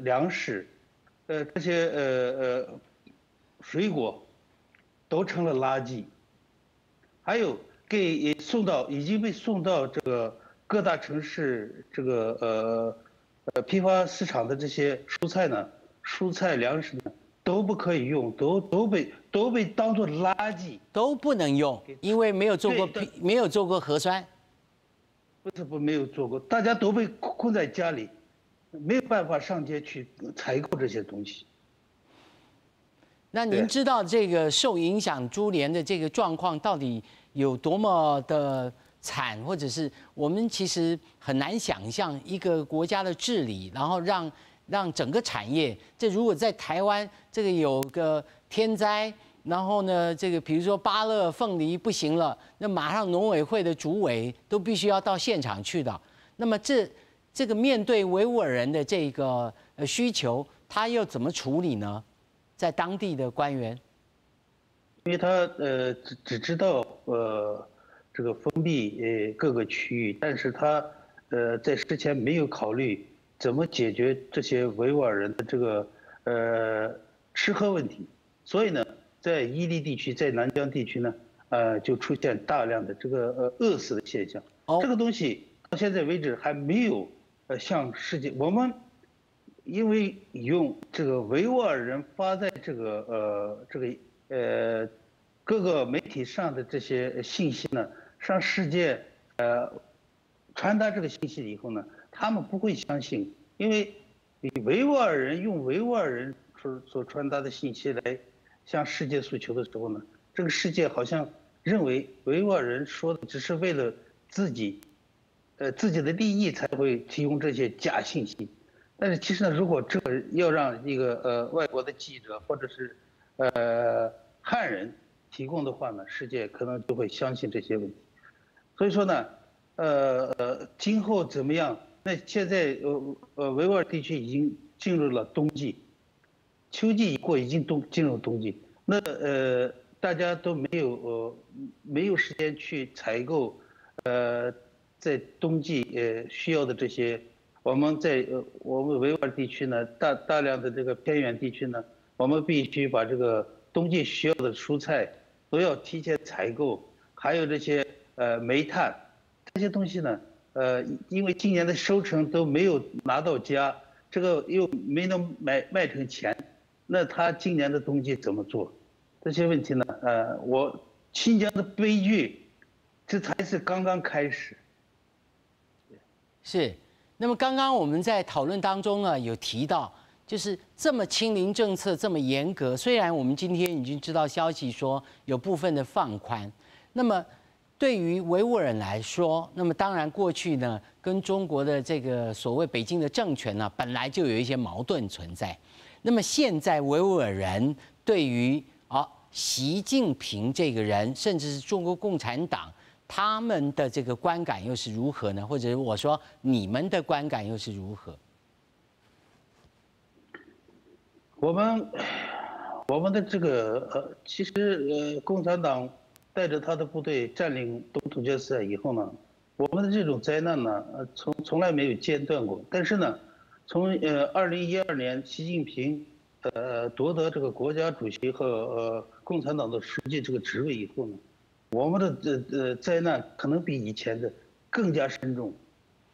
粮食，这些水果，都成了垃圾，还有给送到已经被送到这个各大城市这个批发市场的这些蔬菜呢，蔬菜粮食呢都不可以用，都被当做垃圾，都不能用，因为没有做过核酸。不是不没有做过，大家都被困在家里，没有办法上街去采购这些东西。那您知道这个受影响株连的这个状况到底有多么的惨，或者是我们其实很难想象一个国家的治理，然后让整个产业，这如果在台湾这个有个天灾，然后呢，这个比如说芭乐、凤梨不行了，那马上农委会的主委都必须要到现场去的。那么这个面对维吾尔人的这个需求，他又怎么处理呢？在当地的官员，因为他只知道这个封闭各个区域，但是他在事前没有考虑怎么解决这些维吾尔人的这个吃喝问题，所以呢，在伊犁地区，在南疆地区呢，就出现大量的这个饿死的现象。这个东西到现在为止还没有向世界我们，因为用这个维吾尔人发在这个各个媒体上的这些信息呢，向世界传达这个信息以后呢，他们不会相信，因为维吾尔人用维吾尔人所传达的信息来向世界诉求的时候呢，这个世界好像认为维吾尔人说的只是为了自己的利益才会提供这些假信息。但是其实呢，如果这个要让一个外国的记者或者是汉人提供的话呢，世界可能就会相信这些问题。所以说呢，今后怎么样？那现在维吾尔地区已经进入了冬季，秋季已过，已经进入冬季。那大家都没有时间去采购，在冬季需要的这些。我们维吾尔地区呢，大量的这个偏远地区呢，我们必须把这个冬季需要的蔬菜都要提前采购，还有这些煤炭，这些东西呢，因为今年的收成都没有拿到家，这个又没能卖成钱，那他今年的冬季怎么做？这些问题呢，我新疆的悲剧，这才是刚刚开始。是。那么刚刚我们在讨论当中呢，有提到，就是这么清零政策这么严格，虽然我们今天已经知道消息说有部分的放宽，那么对于维吾尔人来说，那么当然过去呢，跟中国的这个所谓北京的政权呢，本来就有一些矛盾存在。那么现在维吾尔人对于习近平这个人，甚至是中国共产党，他们的这个观感又是如何呢？或者我说你们的观感又是如何？我们的这个其实共产党带着他的部队占领东突厥斯坦以后呢，我们的这种灾难呢，从来没有间断过。但是呢，从2012年习近平夺得这个国家主席和共产党的书记这个职位以后呢，我们的这灾难可能比以前的更加深重，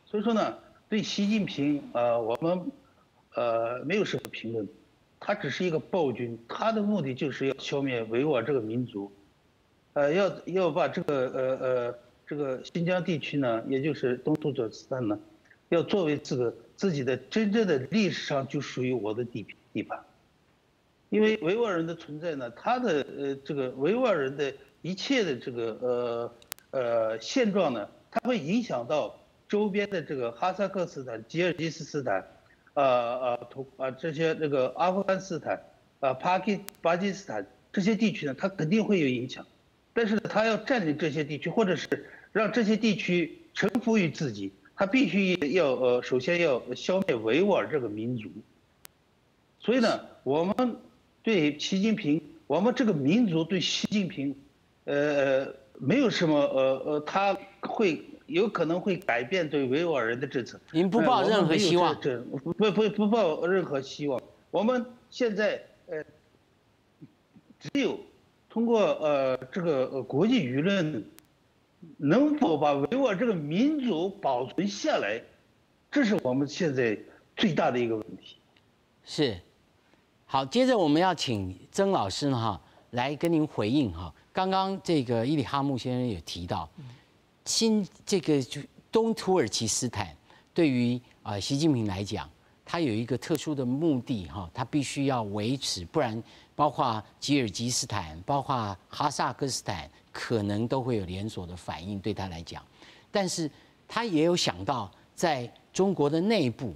所以说呢，对习近平我们没有什么评论，他只是一个暴君，他的目的就是要消灭维吾尔这个民族，要把这个新疆地区呢，也就是东突厥斯坦呢，要作为这个自己的真正的历史上就属于我的地盘。因为维吾尔人的存在呢，他的这个维吾尔人的一切的这个现状呢，它会影响到周边的这个哈萨克斯坦、吉尔吉斯斯坦，土啊这些那个阿富汗斯坦，啊巴基斯坦这些地区呢，它肯定会有影响。但是他要占领这些地区，或者是让这些地区臣服于自己，他必须要首先要消灭维吾尔这个民族。所以呢，我们对习近平，我们这个民族对习近平，没有什么他会有可能会改变对维吾尔人的政策。您不抱任何希望？这不不不抱任何希望。我们现在只有通过这个国际舆论，能否把维吾尔这个民族保存下来，这是我们现在最大的一个问题。是，好，接着我们要请曾老师哈来跟您回应哈。刚刚这个伊里哈木先生也提到，新这个就东土耳其斯坦对于啊习近平来讲，他有一个特殊的目的哈，他必须要维持，不然包括吉尔吉斯坦、包括哈萨克斯坦，可能都会有连锁的反应对他来讲。但是他也有想到在中国的内部，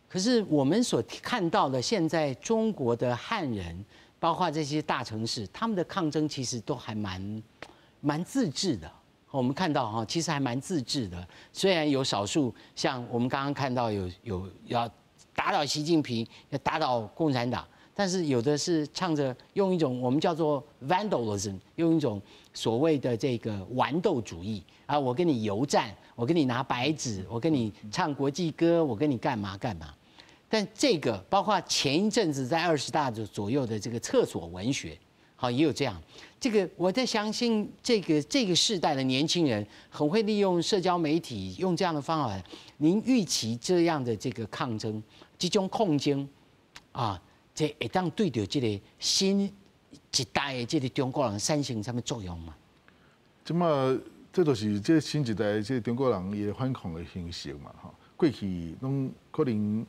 可是我们所看到的现在中国的汉人，包括这些大城市，他们的抗争其实都还蛮自治的。我们看到哈，其实还蛮自治的。虽然有少数像我们刚刚看到有要打倒习近平，要打倒共产党，但是有的是唱着用一种我们叫做 vandalism，用一种所谓的这个顽斗主义啊，我跟你游站，我跟你拿白纸，我跟你唱国际歌，我跟你干嘛干嘛。但这个包括前一阵子在20大的左右的这个厕所文学，好，也有这样。这个我在相信这个世代的年轻人很会利用社交媒体，用这样的方法。您预期这样的这个抗争，这种抗争啊，这会当对著这个新一代的这个中国人产生啥物作用吗？这马这就是这新一代这中国人伊的反抗的形式嘛，吼。过去拢可能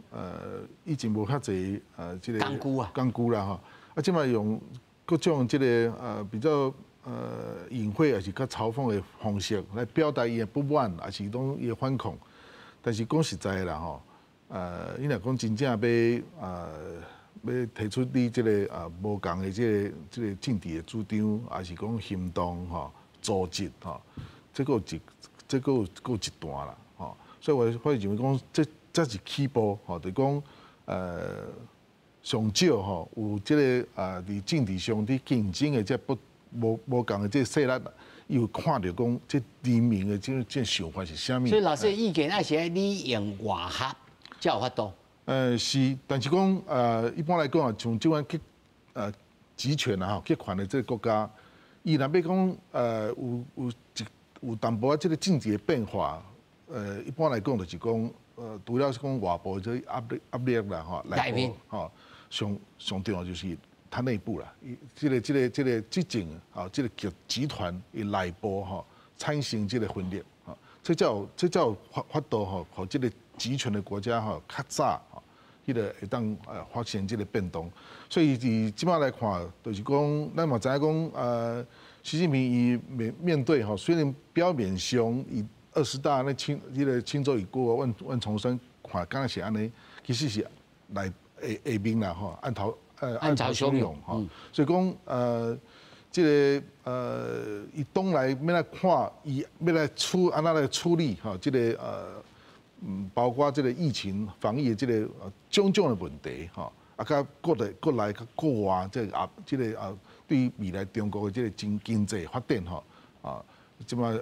以前无遐济这个工具啊，工具啦吼，啊，这马用各种这个比较隐晦，抑是较嘲讽的方式来表达伊的不满，抑是讲伊的反抗。但是讲实在的啦吼，你若讲真正欲提出你这个无仝的这个政治的主张，抑是讲行动吼、组织吼，这阁有一段啦吼。所以我认为讲，这是起步吼，就是讲上少吼有这个伫政治上伫竞争的这不无仝的这势力，伊有看著讲这人民的这想法是啥物。所以老师的意见，抑是爱里应外合才有法度。是，但是讲一般来讲啊，像这款集权啊吼，集权的这个国家，伊若欲讲有淡薄仔这个政治的变化，一般来讲就是讲，除了是讲外部这压力啦吼，内部吼，上上重要就是它内部啦，伊这个执政啊，这个集团伊内部吼产生这个分裂，吼，这才有法度吼，予这个集权的国家吼较早吼，彼个会当发生这个变动。所以伫这马来看，就是讲咱嘛知影讲，习近平伊面对吼，虽然表面上伊二十大那轻彼个轻舟已过万重山，看敢若是按呢，其实是内下下面啦吼，暗潮汹涌吼，所以讲这个伊党内欲来看，伊欲来处按怎来处理吼，这个包括这个疫情防疫的这个种种的问题吼，啊，佮国内佮国外这个啊，这个啊，对于未来中国的这个经济发展吼，啊，这马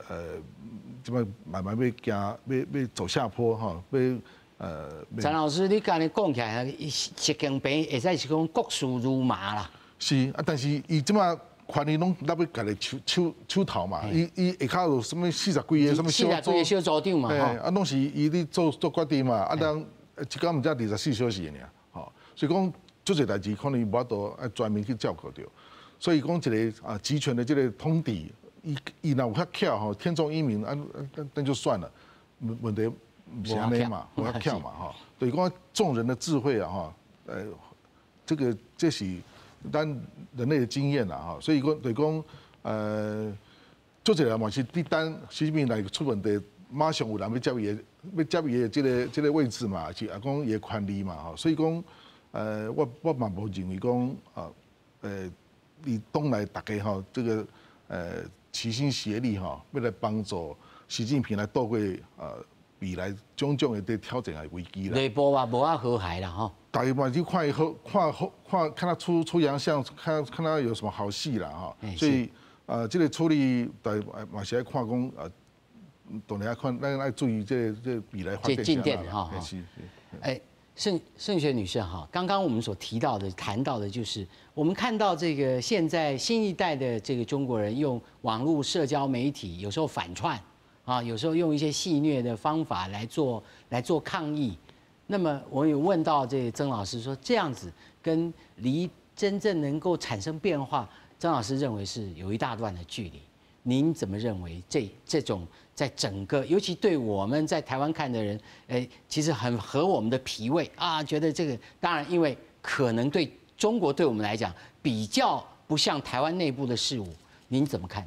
慢慢欲行，欲走下坡吼，欲。陈老师，你刚才讲起来，习近平会使是讲国事如麻啦。是啊，但是伊这马权力拢纳欲家己手头嘛，伊下跤有啥物四十几个啥物小四十几个小组长嘛，啊，拢是伊咧做决定嘛，啊，人一工毋才24小时尔，吼，所以讲足济代志可能伊无法度爱专门去照顾著，所以讲一个啊集权的这个统治，伊若有较巧吼，天纵英明，啊，那就算了，问题。毋是按呢嘛，無遐巧嘛吼。就是講眾人的智慧啊吼，這個這是咱人類的經驗啦吼，所以講就是講，做一個嘛是佇等習近平來出問題，馬上有人欲接伊的，欲接伊的這個位置嘛，是啊講伊的權力嘛吼，所以講，我嘛無認為講啊，佇黨內大家吼，這個齊心協力吼，欲來幫助習近平來度過未來種種的挑戰的危機啦。內部嘛無遐和諧啦吼。大家嘛就看伊好，看好看看他出出洋相，看看他有什麼好戲啦吼。所以這個處理大家嘛是愛看講當然愛看，咱愛注意這個未來發展。進展哈。是。哎，盛雪女士哈，剛剛我們所提到的、談到的，就是我們看到這個現在新一代的這個中國人用網絡社交媒體，有時候反串。啊，有時候用一些戲謔的方法來做抗議。那麼我有問到這個曾老師說，這樣子跟離真正能夠產生變化，曾老師認為是有一大段的距離。您怎麼認為這種在整個，尤其對我們在台灣看的人，哎，其實很合我們的脾胃啊，覺得這個當然，因為可能對中國對我們來講比較不像台灣內部的事物，您怎麼看？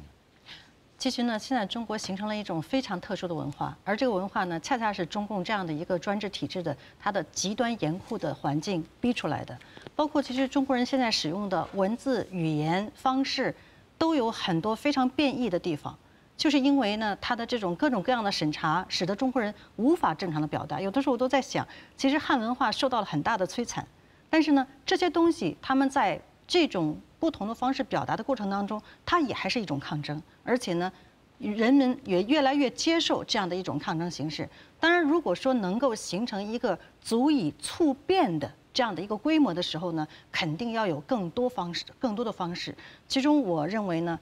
其實呢，現在中國形成了一種非常特殊的文化，而這個文化呢，恰恰是中共這樣的一個專制體制的它的極端嚴酷的環境逼出來的。包括其實中國人現在使用的文字語言方式，都有很多非常變異的地方，就是因為呢，它的這種各種各樣的審查，使得中國人無法正常的表達。有的時候我都在想，其實漢文化受到了很大的摧殘，但是呢，這些東西他們在這種不同的方式表達的過程當中，它也還是一種抗爭，而且呢，人們也越來越接受這樣的一種抗爭形式。當然，如果說能夠形成一個足以促變的這樣的一個規模的時候呢，肯定要有更多方式，更多的方式。其中，我認為呢，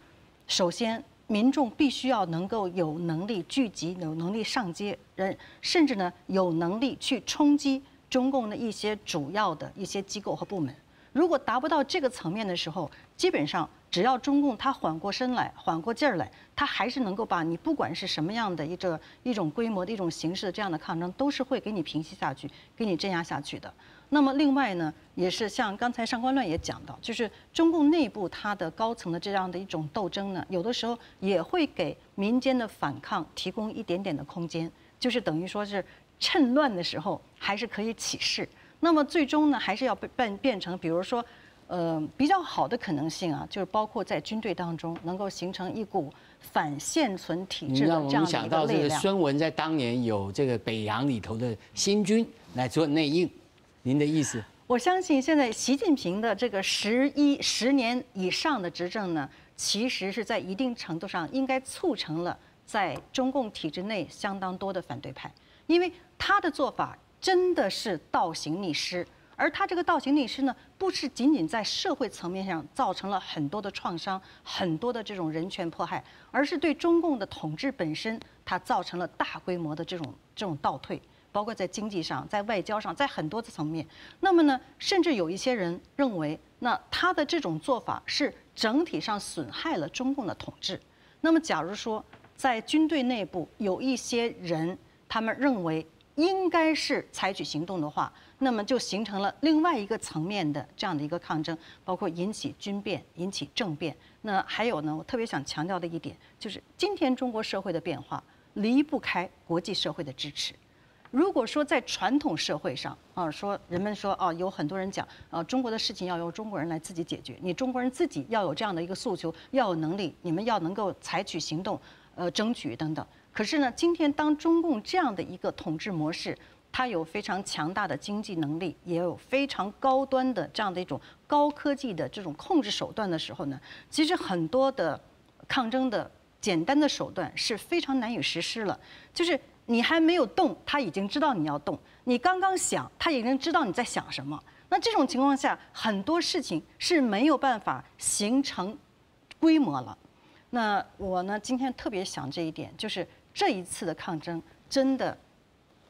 首先民眾必須要能夠有能力聚集，有能力上街，人甚至呢有能力去衝擊中共的一些主要的一些機構和部門。如果達不到這個層面的時候，基本上只要中共他緩過身來、緩過勁兒來，他還是能夠把你不管是什麼樣的一種規模的一種形式的這樣的抗爭，都是會給你平息下去、給你鎮壓下去的。那麼另外呢，也是像剛才上官亂也講到，就是中共內部它的高層的這樣的一種鬥爭呢，有的時候也會給民間的反抗提供一點點的空間，就是等於說是趁亂的時候還是可以起事。那麼最終呢，還是要變成，比如說，比較好的可能性啊，就是包括在軍隊當中能夠形成一股反現存體制的這樣的一個力量。孫文在當年有這個北洋裡頭的新軍來做內應，您的意思？我相信現在習近平的這個10年以上的執政呢，其實是在一定程度上應該促成了在中共體制內相當多的反對派，因為他的做法真的是倒行逆施，而他這個倒行逆施呢，不是僅僅在社會層面上造成了很多的創傷、很多的這種人權迫害，而是對中共的統治本身，它造成了大規模的這種倒退，包括在經濟上、在外交上、在很多的層面。那麼呢，甚至有一些人認為，那他的這種做法是整體上損害了中共的統治。那麼，假如說在軍隊內部有一些人，他們認為應該是採取行動的話，那麼就形成了另外一個層面的這樣的一個抗爭，包括引起軍變、引起政變。那還有呢，我特別想強調的一點就是，今天中國社會的變化離不開國際社會的支持。如果說在傳統社會上啊，說人們說啊，有很多人講啊，中國的事情要由中國人來自己解決，你中國人自己要有這樣的一個訴求，要有能力，你們要能夠採取行動，爭取等等。可是呢，今天當中共這樣的一個統治模式，它有非常強大的經濟能力，也有非常高端的這樣的一種高科技的這種控制手段的時候呢，其實很多的抗爭的簡單的手段是非常難以實施了。就是你還沒有動，他已經知道你要動；你剛剛想，他已經知道你在想什麼。那這種情況下，很多事情是沒有辦法形成規模了。那我呢，今天特別想這一點，就是這一次的抗爭，真的，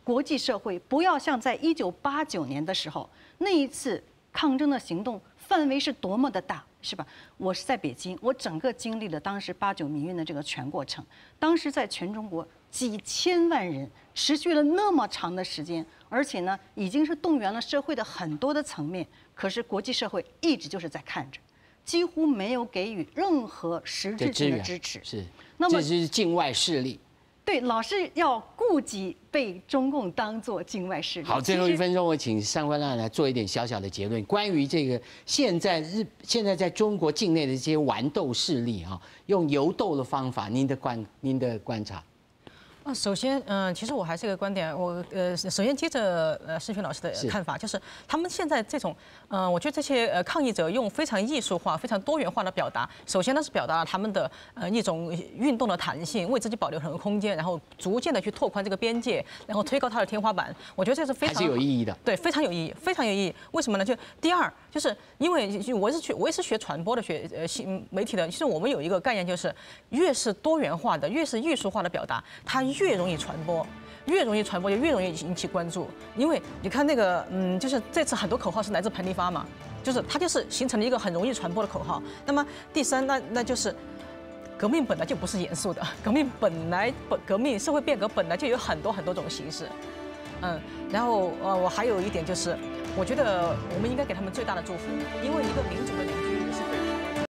國際社會不要像在1989年的時候那一次抗爭的行動範圍是多麼的大，是吧？我是在北京，我整個經歷了當時89民運的這個全過程。當時在全中國几千万人，持续了那么长的时间，而且呢，已经是动员了社会的很多的层面，可是国际社会一直就是在看着，几乎没有给予任何实质性的支持。是，那么这是境外势力。对，老是要顾及被中共当作境外势力。好，最后1分钟，我请上官娜来做一点小小的结论，关于这个现在在中国境内的这些顽斗势力啊，用游斗的方法，您的观察。啊，首先，其实我还是一个观点，我首先接着世勋老师的看法，就是他们现在这种，我觉得这些抗议者用非常艺术化、非常多元化的表达，首先呢是表达了他们的一种运动的弹性，为自己保留很多空间，然后逐渐的去拓宽这个边界，然后推高它的天花板。我觉得这是非常是有意义的。对，非常有意义，非常有意义。为什么呢？就第二，就是因为我也是学传播的，学新媒体的，其实我们有一个概念，就是越是多元化的，越是艺术化的表达，它越容易传播，越容易传播就越容易引起关注。因为你看那个，就是这次很多口号是来自彭丽发嘛，就是它就是形成了一个很容易传播的口号。那么第三，那就是革命本来就不是严肃的，革命本来本革命社会变革本来就有很多很多种形式，然后我还有一点就是，我觉得我们应该给他们最大的祝福，因为一个民族的凝聚。